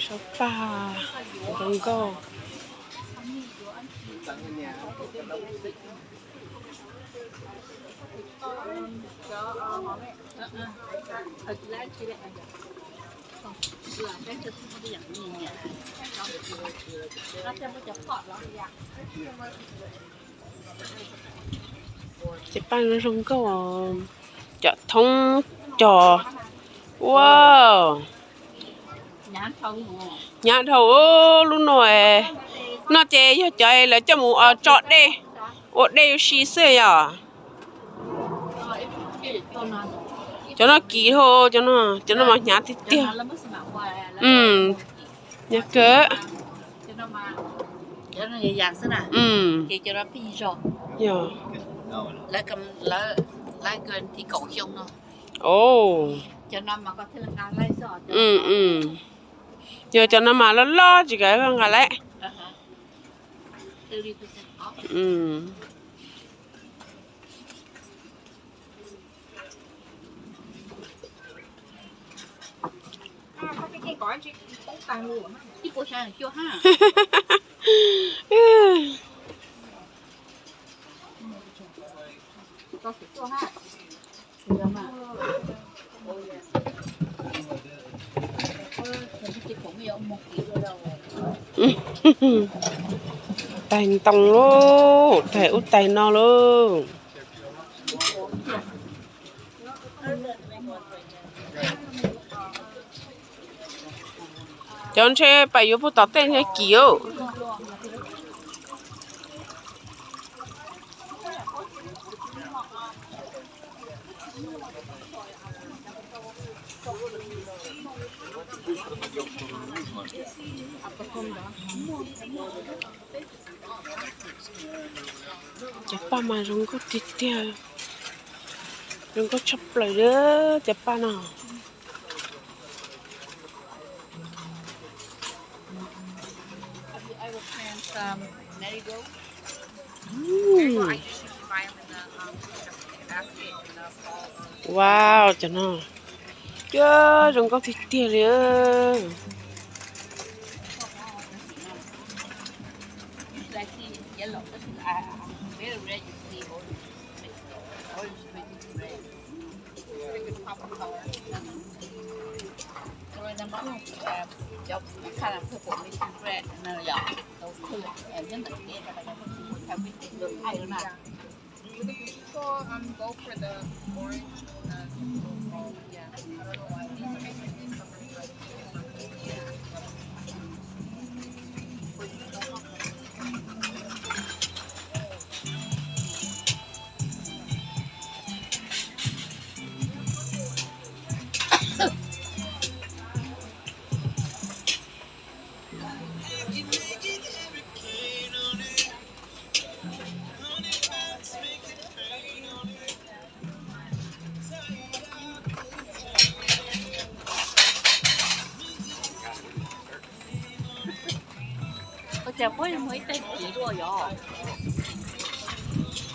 Saub paj zoo nkauj. Ces paj no zoo nkauj, cov thoob cog. Wow, hnyav dhau lub no. No ces yog cov lawv coj mus tso dej, ua dej ua si xwb yom. Cov no kim dhau, cov no mas hnyav tiag tiag. Hnyav kawg. Yog cov no mas loj loj tsis kav nqa lawm. Tais ntoo lauj, tais ub tais no lauj. Cov ntshe pais yuav puag tom tej ntshe kim lauj. Cov paj mas zoo nkauj tiag tiag, zoo nkauj tshaj plaws li cov paj no. Wow, cov no zoo nkauj tiag tiag li.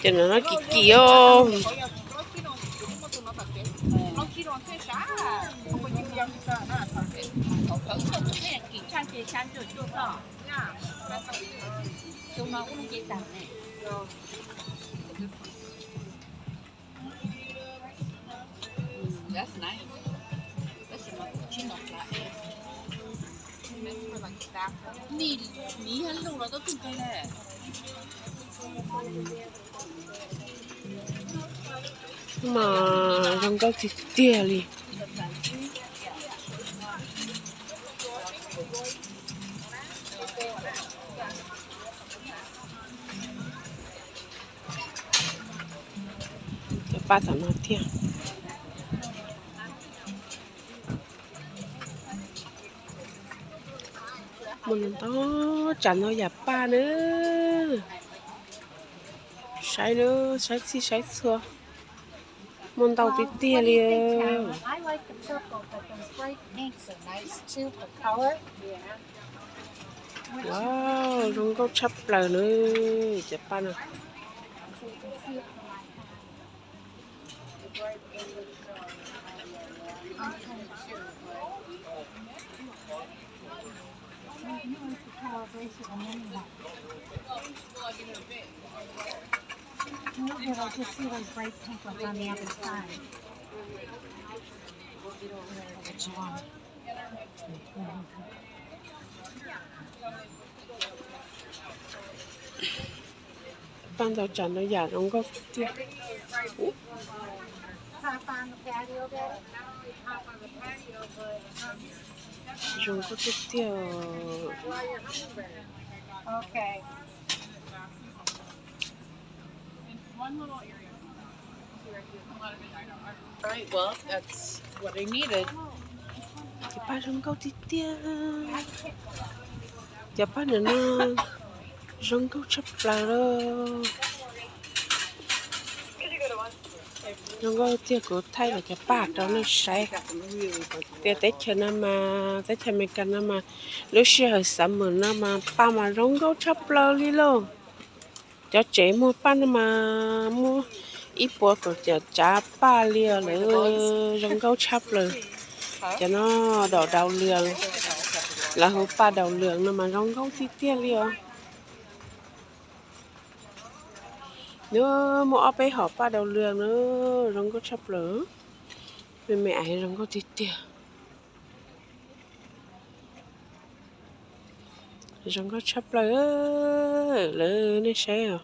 Ces no no kim kim os. Mas zoo nkauj tiag tiag li. Cov paj tom no tiag. Muaj ntau tsav ntau yam paj na. Saib lub, saib txhij saib txhua, muaj ntau tiag tiag li. Wow, zoo nkauj tshaj plaws na cov paj no. Just see those bright pink ones on the other side. Paj ntau tsav ntau yam zoo nkauj tiag tiag. Zoo nkauj tiag tiag. Cov paj zoo nkauj tiag tiag. Cov paj ntawm no zoo nkauj tshaj plaws li. Zoo nkauj tiag, kuv thaij los cov paj rau nej saib. Tias teb chaws no mas, teb chaws Amelikas no mas, lub sij hawm summer no mas paj mas zoo nkauj tshaj plaws li lauj. Cov tsev muag paj no mas muaj ib puas kaum caum tsav paj li os, lawv zoo nkauj tshaj plaws. Cov no dau daus lwm, lawv hu paj daus lwm no mas zoo nkauj tiag tiag li os. Nws muaj ob peb hom paj daus lwm na, zoo nkauj tshaj plaws. Me me ais zoo nkauj tiag tiag. Zoo nkauj tshaj plaws lawm, nej saib os.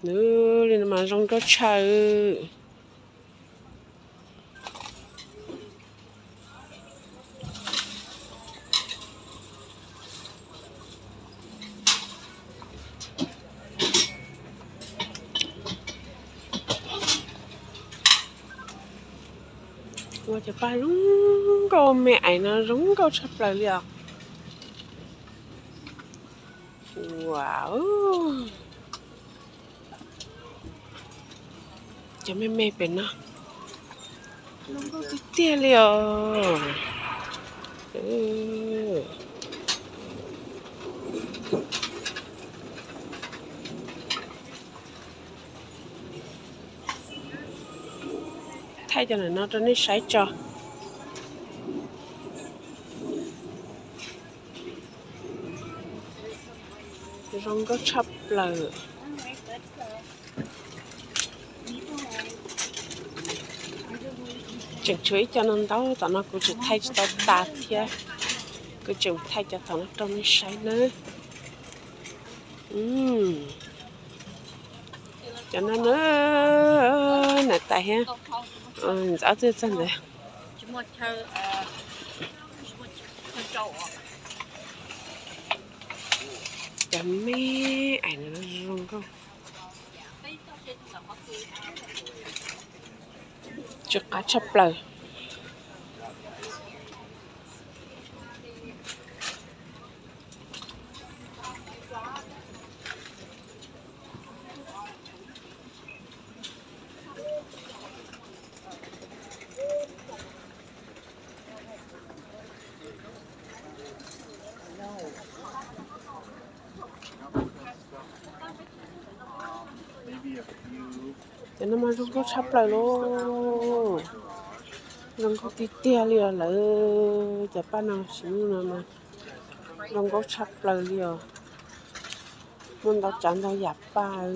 Nws li no mas zoo nkauj tshaj. Ua cov paj zoo nkauj, me ais no zoo nkauj tshaj plaws li os. Wow. Cov me me pem no zoo nkauj tiag tiag li os. Thaij cov ntawm no rau nej saib tso. Zoo nkauj tshaj plaws. Tseem tshuav ib co no ntau tom no kuv tseem thaij tsis tau tas thiab. Kuv tseem thaij cov tom no rau nej saib nawb. Cov no na, nam tais thiab ntxawm twb txog ntawd. Cov me ais no zoo nkauj, tsw qab tshaj plaws. Cov no mas zoo nkauj tshaj plaws lauj. Zoo nkauj tiag tiag li os lawv. Cov paj no sim no mas zoo nkauj tshaj plaws li os. Muaj ntau tsav ntau yam paj.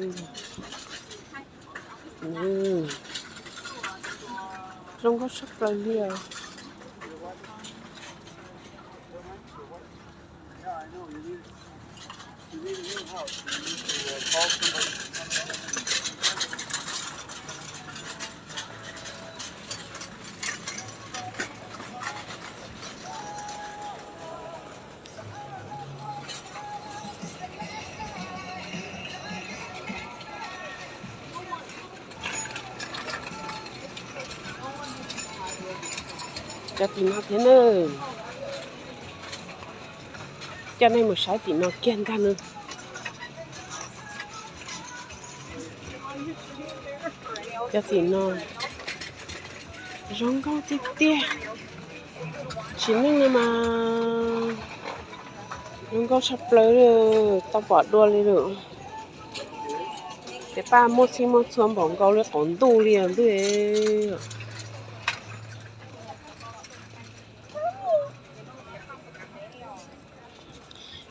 Zoo nkauj tshaj plaws li os. Cov tim no thiab na. Coj nej mus saib tim no kiag ntag na. Cov tim no zoo nkauj tiag tiag. Sim neej no mas zoo nkauj tshaj plaws li, tau pom dua li lawm. Ces paj muaj txhij muaj txhua npaum nkaus li qaum ntuj li os ntuj.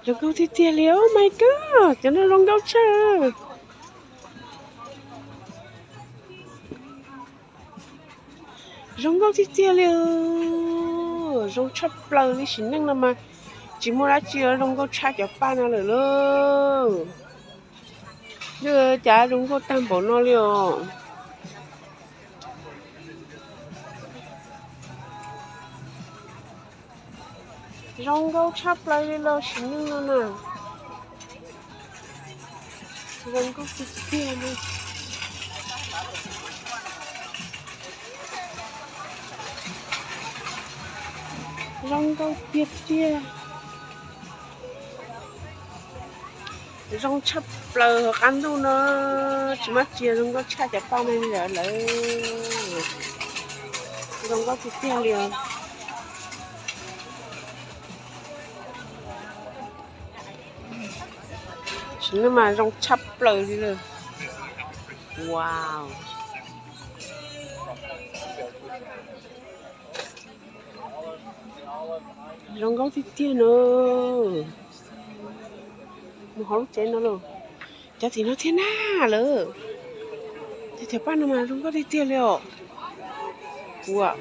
Zoo nkauj tiag tiag li, oh my god, cov no zoo nkauj tshaj. Zoo nkauj tiag tiag li, zoo tshaj plaws li, sim neej no mas tsis muaj dab tsi zoo nkauj tshaj cov paj no lawm lauj. Yog cas zoo nkauj tag npaum no li os. Zoo nkauj tshaj plaws li los sim neej no na. Zoo nkauj tiag tiag li. Zoo nkauj tiag tiag. Zoo tshaj plaws hauv qab ntuj no, tsis muaj dab tsi zoo nkauj tshaj cov paj no li lawm. Zoo nkauj tiag tiag li os. Sim neej mas zoo tshaj plaws li lawm. Wow. Zoo nkauj tiag tiag no. Mus hauv lub tsev no lauj. Cov tim no thiab na lawm. Cov paj no mas zoo nkauj tiag tiag li os. Ua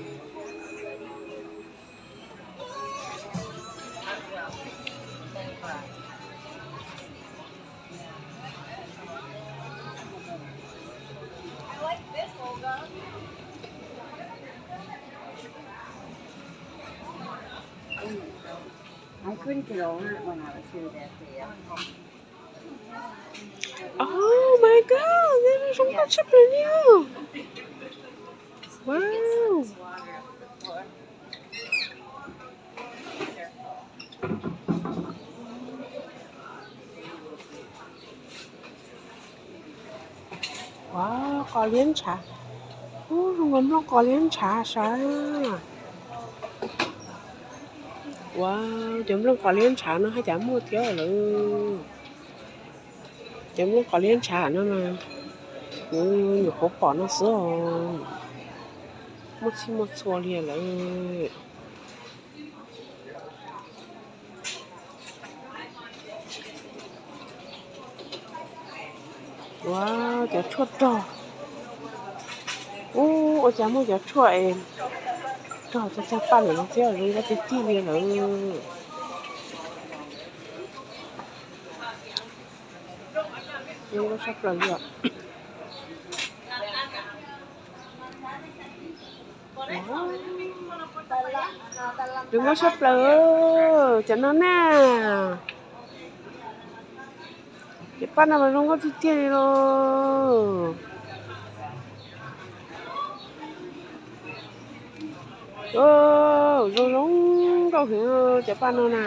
I couldn't get over it when I was here that day. Oh my god, zoo nkauj tshaj plaws li os. Wow. Ua, qos liab ntshav. Ub, zoo nkaus nplooj qos liab ntshav sav. Ua, cov nplooj qos liab ntshav no haj cas muaj thiab lawm. Cov nplooj qos liab ntshav no mas kuv nyuam qhuav pom no xwb os. Muaj txhij muaj txhua li lawm. Ua, cov tshuaj rog. Ub, ua cas muaj cov tshuaj es rog cog cog paj ntawm no thiab, zoo nkauj tiag tiag li lawm. Zoo nkauj tshaj plaws li os. Zoo nkauj tshaj plaws cov no na. Cov paj no mas zoo nkauj tiag tiag li los. Zoo zoo nkauj heev cov paj no na.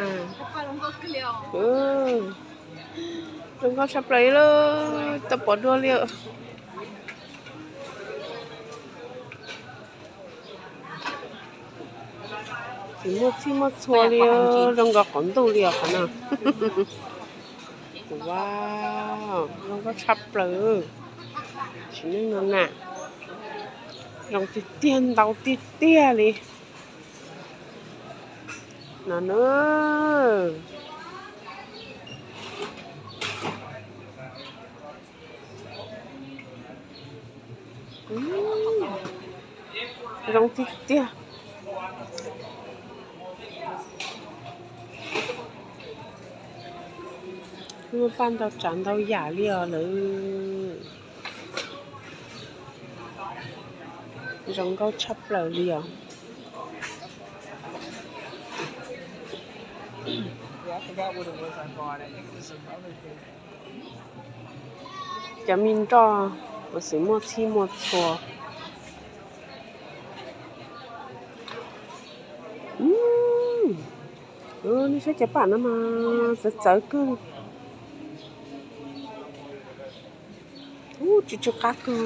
Zoo nkauj tshaj plaws li, tau pom dua li. Tsis muaj txhij muaj txhua li, zoo nkaus qaum ntuj li os qhov no. Wow, zoo nkauj tshaj plaws. Sim neej no na, zoo tiag tiag ntau tiag tiag li no na. Zoo tiag tiag. Muaj paj ntau tsav ntau yam li os lawm. Zoo nkauj tshaj plaws li os. Cov me nroj ua xwm muaj txhij muaj txhua. Nej saib cov paj no mas txawv txawv kawg. Ub, tsw tsw qab kawg.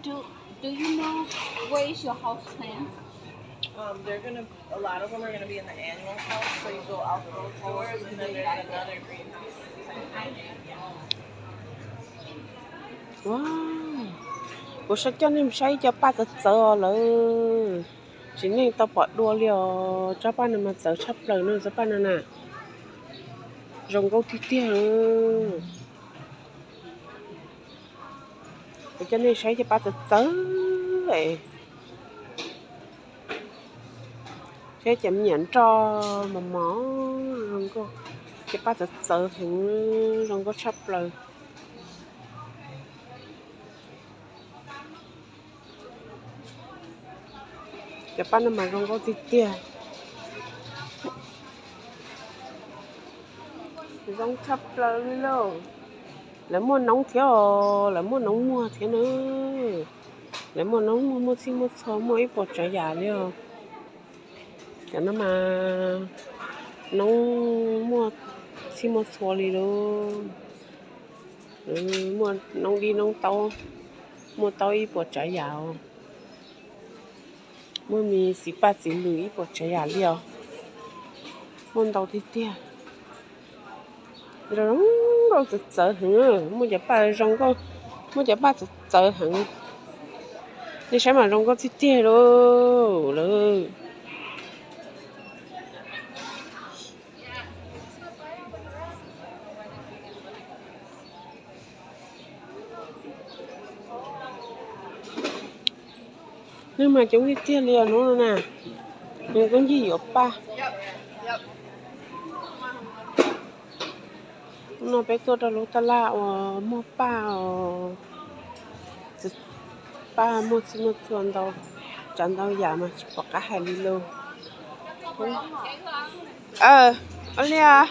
Do, do you know where is your house plan? Um, they're gonna, a lot of them are gonna be in the annual sale, so you go out those doors, and then there's another green. Wow, kuv saib coj nej saib cov paj txawv txawv os lawm. Tsis nej tau pom dua li os, tsob paj no mas txawv tshaj plaws no, tsob paj no na. Zoo nkauj tiag tiag. Kuv coj nej saib cov paj txawv txawv. Saib cov me nyuam nroj mos mos, zoo nkauj. Cov paj txawv txawv heev, zoo nkauj tshaj plaws. Cov paj no mas zoo nkauj tiag tiag. Zoo tshaj plaws li lauj. Lawv muaj noob thiab os, lawv muaj noob muag thiab na. Lawv muaj noob muag, muaj txhij muaj txhua, muaj ib puas tsav yam li os. Cov no mas noob muaj txhij muaj txhua li lauj. Muaj noob dib noob taub, muaj taub ib puas tsav yam os. Muaj me txiv paj txiv lws ib puas tsav yam li os. Muaj ntau tiag tiag. Zoo nkauj txawv txawv heev, muaj cov paj zoo nkauj, muaj cov paj txawv txawv heev. Nej saib mas zoo nkauj tiag tiag lauj lawm. Nws mas coob tiag tiag li os hnub no na. Nws kub ncig yuav paj. Hnub no peb tuaj rau lub taj laj uas muag paj os. Paj muaj txhij muaj txhua ntau, tsav ntau yam mas tsis pom qab hais li lauj. Ua li os.